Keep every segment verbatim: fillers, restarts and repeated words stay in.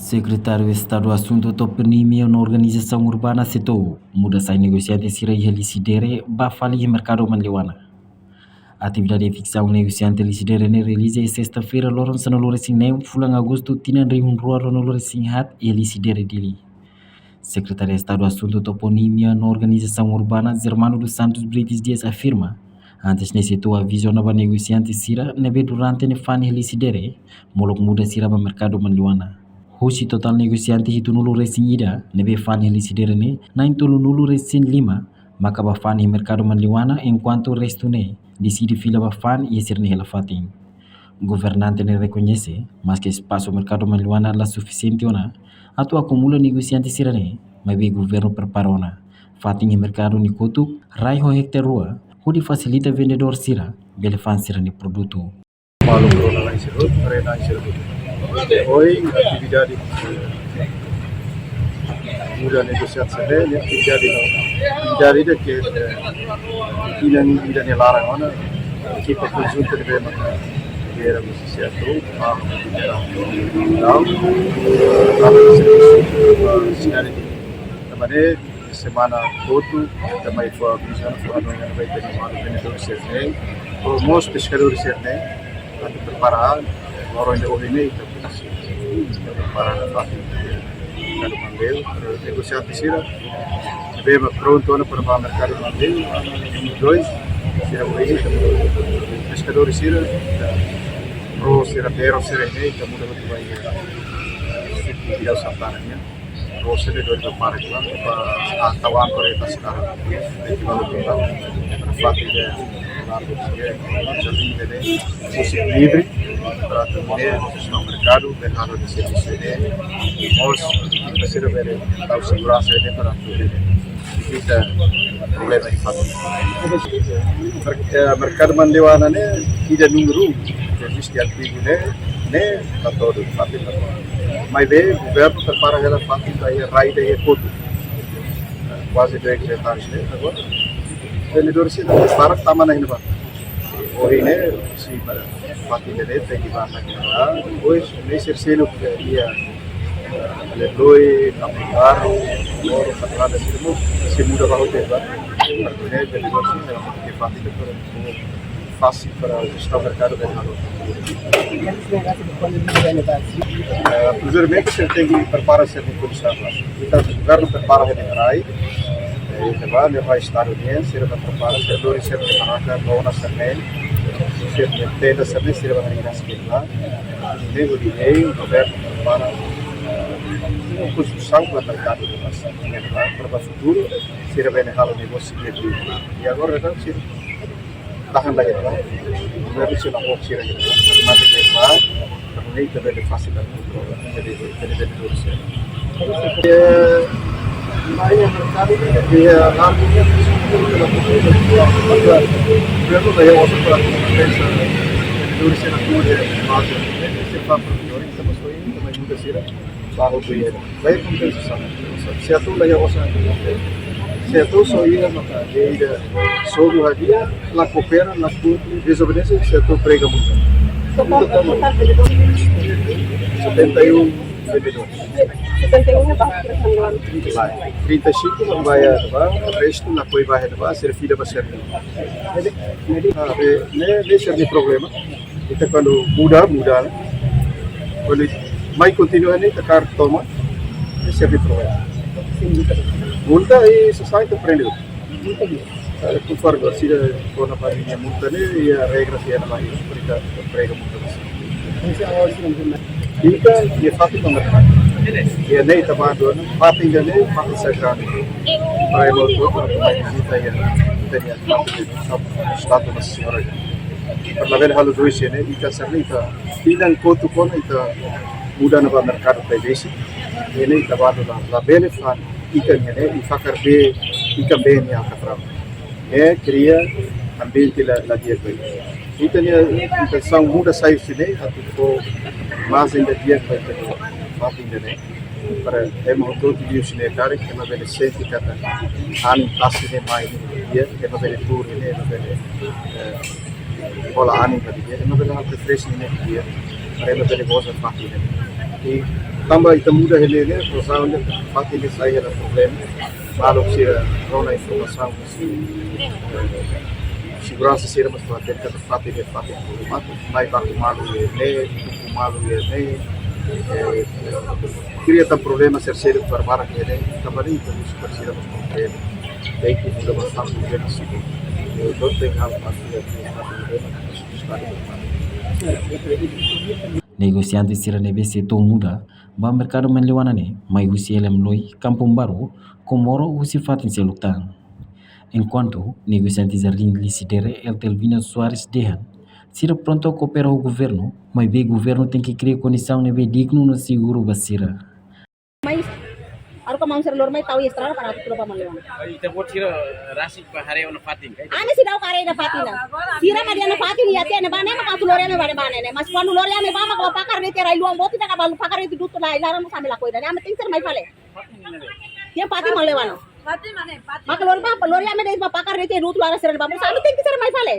Sekretáriu Estadu Asuntu Toponímia no Organizasaun Urbana SEATOU muda sai negosiante sira iha Lisidere ba fali iha merkadu Manleuana. Atividade eviksaun negosiante Lisidere ne'e realiza iha sesta-feira, loron sanulu-resin-neen, fulan Agostu, tinan rihun rua ruanulu-resin-haat, iha Lisidere, Dili. Sekretáriu Estadu Asuntu Toponímia no Organizasaun Urbana, Germano dos Santos Brites Dias, afirma, antes ne'e SEATOU aviza ona ba negosiante sira ne'ebé durante ne'e fa'an iha Lisidere, molok muda sira ba merkadu Manleuana. Husi totál negosiante hitunulu-resin-ida ne'ebé fa'an iha Lisidere ne'e, na'in-tolunulu-resin-lima maka ba fa'an iha merkadu Manleuana, enkuantu restu ne'e deside fila ba fa'an iha sira-nia hela fatin. Governante ne'e rekoñese, maske espasu merkadu Manleuana la sufisiente ona atu akumula negosiante sira-ne'e, maibé governu prepara ona fatin iha merkadu nia kotuk, rai ho ektare rua, hodi fasilita vendedór sira bele fa'an sira-nia produtu. Malu corona lain sira, corona lain sira. Ohin atividade muda negosiante sira, ne'e atividade no, atividade ida ke, eh, tinan ida nia laran ona, ekipa konjunta ne'ebé maka lidera husi SEATOU, ah, lidera. Entaun, entaun, servisu, ah, sinale di, tanba ne'e semana kotuk, ita mai fó avizu, fó hanoin ba ita-nia maluk vendedór sira-ne'e, ho mós peskadór sira-ne'e, atu prepara, loron ida ohin ne'e, ita prepara ona ba merkadu Manleu, negosiante sira ne'ebé mak prontu ona para ba merkadu Manleu, númeru dois, sira ohin, peskadór sira, ró sira, berro sira-ne'e, ita muda ba iha, eh, suku Vila Santana nian. Ró sira ne'e dori ba para kila, ba, ah, tau ankora iha tasi laran. Ne'e kila, kila, para fatin ida largu, ida, jardín ida ne'e, husi livre, para atu nune'e, husi merkadu, bele halo nia servisu ne'e. Mós, para sira bele tau seguransa ne'e para atu bele evita problema iha fatin. Mer-, eh, merkadu Manleuana ne'e, ida númeru um, eziste antigu ne'e, ne'e la to'o, fatin la to'o. Maibé, governu prepara hela fatin ba iha rai ida iha kotuk. Kuaze dois hektares ne'e, agora. Vendedór sira prepara tama ona iha ne'ebá. Ohin ne'e, husi ba fatin ida ne'e, tenke ba iha ne'ebá. Depois, ne'e sira seluk iha, eh, Leblon, Kampung Baru, Moro, Katulampa, sira mós sei muda ba hotu ba. Ne'e, vendedór sira, ne'e fatin ida para fasil para jestaun merkadu bele halo. Eh, primeiramente, sira tenke prepara sira-nia kondisaun. Entaun, governu prepara iha rai, eh, iha ne'ebá, ne'e rai estadu nian, sira prepara, sira lori sira-nia barraka, lona sira-ne'e, sira-nia tenda sira-ne'e, sira bá harii iha ne'ebá. Ne'e hodi, eh, governu prepara, eh, konstrusaun ba merkadu iha ne'ebá, para ba futuru, sira bele halo negósiu iha ne'ebá. I agora, entaun, sira tahan lagi, governu sei la book sira, mate ke ba, para ne'e ita bele fasil atu kontrola, jadi, jadi, jadi terus ya. Eh, mai iha merkadu, iha largu, governu la iha osan para pensa, duri sira tuur, base, sira para duri, ita mós foin, ita mai muda sira, ba hotu iha. Baik, kompensasaun. SEATOU la iha osan. SEATOU só iha maka, ida, sobu hadi'a, la koopera, la ku-, desobedese, SEATOU prega multa. Setenta e um vendedores. Setenta e um é para a criação do ano. Vai. Trinta e cinco não vai, vai, o resto não foi, vai, vai, se refira para ser. Ah, ne'e, ne'e, ne'e sira-nia problema. Ita kuandu muda, muda, ne'e. Kuandu mai kontinua ne'e, ita kaer toma, ne'e sira-nia problema. Multa i sasán ita prende. Eh, por favór, sira kona-ba nia multa ne'e, iha regra sira ba iha, mereka prega multa. Ita, iha fatin ba merkadu. Iha ne'e ita bandu, fatin ida ne'e, fatin sagradu. Para ema hotu, para ema vizita iha, ita-nia fatin, estátua Nossa Senhora. Para labele halo dois ne'e, ita sira-ne'e, ita tinan kotuk ona, ita muda ona ba merkadu Taibesi. Ne'e ita bandu la, labele fa'an ikan ne'e, i fakar bee, ikan bee nia alkatrau. Ne'e kria ambiente la, la di'ak ba ita. Ita-nia intensaun muda sai husi ne'e, atu fó imajen ida di'ak ba ita-nia fatin ida ne'e. Para ema hotu-hotu liu husi ne'e karik, ema bele sente katak anin tasi ne'e mai di'ak, ema bele tuur ne'e, ema bele, eh, hola anin ba di'ak, ema bele halo refresh ne'e di'ak, para ema bele goza fatin ne'e. I Tanba ita muda hela ne'e, situasaun ne'e, fatin ne'e sai hela problema. Maluk sira rona informasaun, eh, seguransa sira mós fó atensaun, fatin ne'e fatin problemátiku. Mai baku malu iha ne'e, tuku malu iha ne'e, eh, kria tan problema sira sira barbarak iha ne'e. Tanba ne'e ita husu para sira mós komprende. Tenke muda bastante problema sira. Eh, não tem hal fácil aqui, está problema. Negosiante sira ne'ebé sei to'o muda ba merkadu Manleuana ne'e, mai husi Elem Loi, Kampung Baru, Comoro husi fatin seluk tan. Enkuantu negosiante Jardim Lisidere, Eltelvina Soares dehan, sira prontu koopera ho governu, maibé governu tenke kria kondisaun ne'ebé dignu no seguru ba sira. Mas, Haruka maun sira lori mai tau iha estrada para atu tula ba Manleuana. Ita-boot sira rasik ba haree ona fatin ka? Ami seidauk haree ona fatin. Sira mak dehan ona fatin iha tiha ne'ebá ne'e mak atu lori ami ba ne'ebá ne'e. Mas kuandu lori ami ba mak ba pakar de'it iha rai-luan boot ida ka ba pakar de'it dutu lai laran mós ami lakohi ida-ne'e. Ami tenke sira mai fali. Iha fatin Manleuana. Fatin mana? Fatin. Maka lori ba, lori ami de'it ba pakar de'it iha dutu laran sira ba mós ami tenke sira mai fali.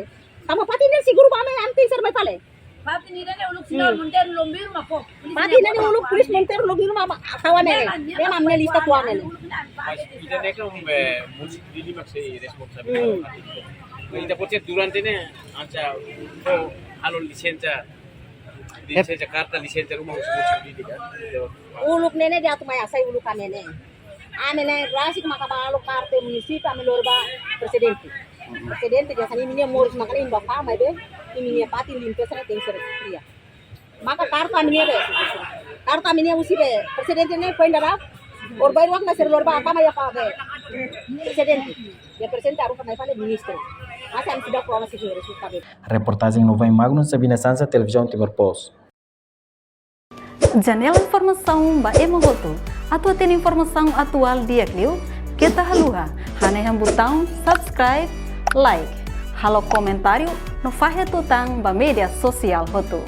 Tanba fatin ne'e seguru ba ami, ami tenke sira mai fali. Fatin ne'e uluk sinál Monteiro Lombiro mak fó. Fatin ne'e uluk Polísia Monteiro Lombiro mak, mak tau ami ne'e. Memang, memang. Memang ne'e lista tau ami ne'e. Mas ida-ne'e kan, eh, munisípiu Dili mak sei responsavel. Hmm. Ita-boot sira durante ne'e, anca, oh, halo lisensa, lisensa karta, lisensa ruma husi munisípiu Dili ka? Uluk ne'e ne'e atu mai hasai uluk ami ne'e. Ami ne'e rasik maka ba halo karta munisípiu ami lori ba prezidente. Prezidente dehan hanesan ne'e, imi moris maka ne'e imi ba fa'an maibé imi-nia fatin limpeza ne'e tenke ser kria. Maka karta ami ne'e be, karta ami ne'e husi be prezidente ne'e foin dadauk, orbairuak mak sira lori ba tama iha fatin be prezidente. Iha prezidente haruka mai fali ministru. Mas ami seidauk rona sira-nia resultadu. Reportajen Novain Magno, Sabina Sansa, Televizaun Timor Post. Janela informasaun ba ema hotu. Atu hatene informasaun atuál di'ak liu, keta haluha hanehan butaun subscribe, like, halo komentáriu no fahe tutan ba média sosiál hotu.